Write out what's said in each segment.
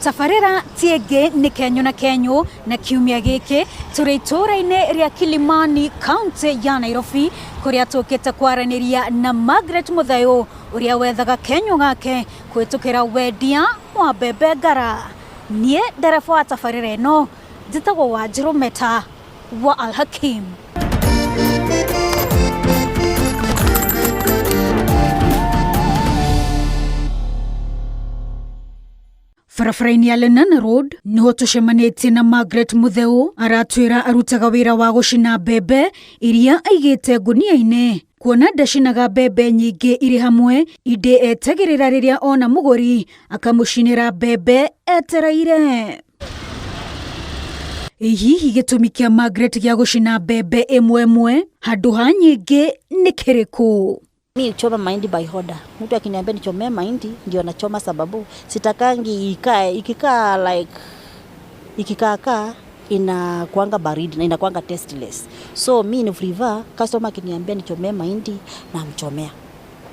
Tabarĩra ti ĩngĩ nĩ Kenyũ na Kenyũ, na kiumia gĩkĩ tũrĩ itũũra-inĩ rĩa Kilimani, kaũntĩ ya Nairobi, kũrĩa tũkĩte kwaranĩria na Margaret Mũthayũ ũrĩa wethaga kenyũ gake kũhĩtũkĩra wendia wa mbembe ngara. Niĩ ndereba wa tabarĩra ĩno njĩtagwo Wanjirũ Meta wa Al Hakim. Barabara-inĩ ya Lenana Road nĩho tũcemanĩtie na Margaret Mutheu. Aratwĩra arutaga wĩra wa gũcina mbembe iria aigĩte ngũnia-inĩ, kuona ndacinaga mbembe nyingĩ irĩ hamwe, indĩ etagĩrĩra rĩrĩa ona mũgũri akamũcinĩra mbembe etereire. Hihi gĩtũmi kĩa Margaret gĩa gũcina mbembe ĩmwe ĩmwe handũ ha nyingĩ nĩ kĩrĩkũ? Mi huchoma mahindi by order. Mtu akiniambia nichomee mahindi ndio nachoma, sababu sitakangi ikae, ikikaa like ikikaakaa inakuanga baridi na inakuanga tasteless. So mi ni prefer customer akiniambia nichomee mahindi namchomea.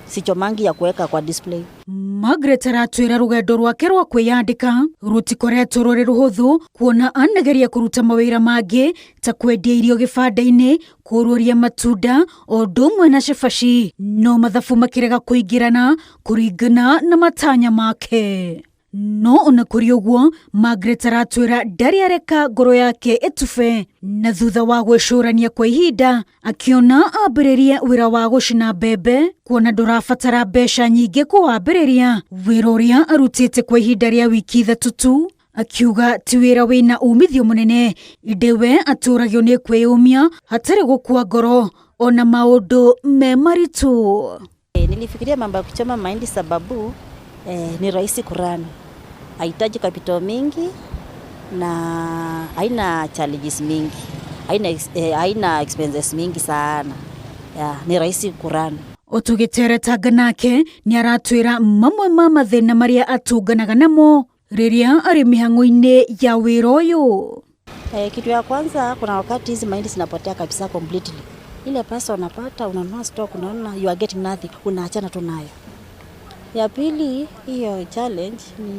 Sichomangi ya kuweka kwa display. Margaret aratwĩra rũgendo rwake rwa kwĩyandĩka rũtikoretwo rũrĩ rũhũthũ, kuona anageria kũruta mawĩra mangĩ ta kwendia irio gĩbanda-inĩ, kũrũria matunda o ũndũ ũmwe na cabaci, no mathabu makĩrega kũingĩrana kũringana na matanya make. No ona kũrĩ ũguo, Margaret aratwĩra ndarĩ areka ngoro yake ĩtube, na thutha wa gwĩcũrania kwa ihinda akĩona ambĩrĩrie wĩra wa gũcina mbembe, kuona ndũrabatara mbeca nyingĩ kũwambĩrĩria, wĩra ũrĩa arutĩte kwa ihinda rĩa wiki 3 tu. Akiuga ti wĩra wĩna umithio mũnene, ĩndĩ we atũragio nĩ kwĩyũmia hatarĩ gũkua ngoro ona maũndũ me maritũ. Nilifikiria mambo ya kuchoma mahindi sababu ni rahisi kurun, haihitaji capital mingi na haina challenges mingi, haina expenses mingi sana. Yeah, ni rahisi kurun. Otugĩteretanga nake nĩ aratwĩra mamwe ma mathĩna marĩa atũnganaga namo rĩrĩa arĩ mĩhang'o-inĩ ya wĩra ũyũ. Kitu ya kwanza, kuna wakati hizi mahindi zinapotea kabisa completely. Ile pesa unapata, unanunua stock, unaona you are getting nothing, unaachana tu nayo. Ya pili, hiyo challenge ni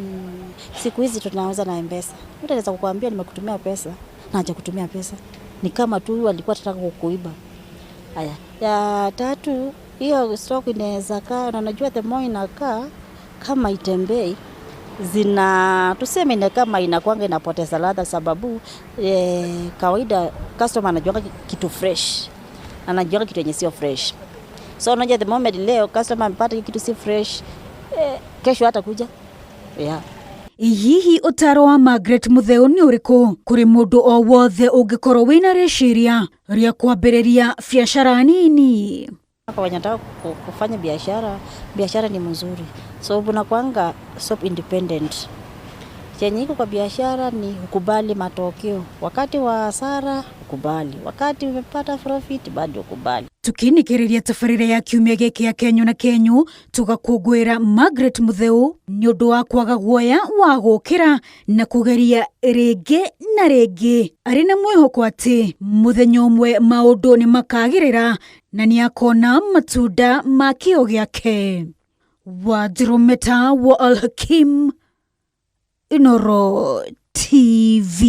siku hizi tunauza na M-Pesa. Mtu anaweza kukuambia nimekutumia pesa na hajakutumia pesa. Ni kama tu alikuwa anataka kukuiba. Haya, ya tatu, hiyo stock inaweza kaa, na unajua the more inakaa kama itembei, zina tuseme ni kama inakuanga inapoteza ladha, sababu kawaida customer anajuanga kitu fresh, anajuanga kitu yenye sio fresh. So unajua the moment leo customer amepata kitu si fresh, kesho hatakuja. Yeah. Hihi ũtaro wa Margaret Mutheu nĩ ũrĩkũ kũrĩ mũndũ o wothe ũngĩkorwo wĩna rĩciria rĩa kwambĩrĩria biacara nini? Kwa wenye wanataka kufanya biashara, biashara ni mzuri. So unakuanga self independent. Chenye iko kwa biashara ni ukubali matokeo. Wakati wa hasara ukubali, wakati umepata profit bado ukubali. Tukinikiriria tabarĩra ya kiumia gĩkĩ ya Kenyũ na Kenyũ, tũgakũngũĩra Margaret Mutheu nĩ ũndũ wa kwaga guoya wa gũkĩra na kũgeria rĩngĩ na rĩngĩ, arĩ na mwĩhoko atĩ mũthenya ũmwe maũndũ nĩ makagĩrĩra na nĩ akona matunda ma kĩo gĩake. Wanjirũ Meta wa Al Hakim, Inooro TV.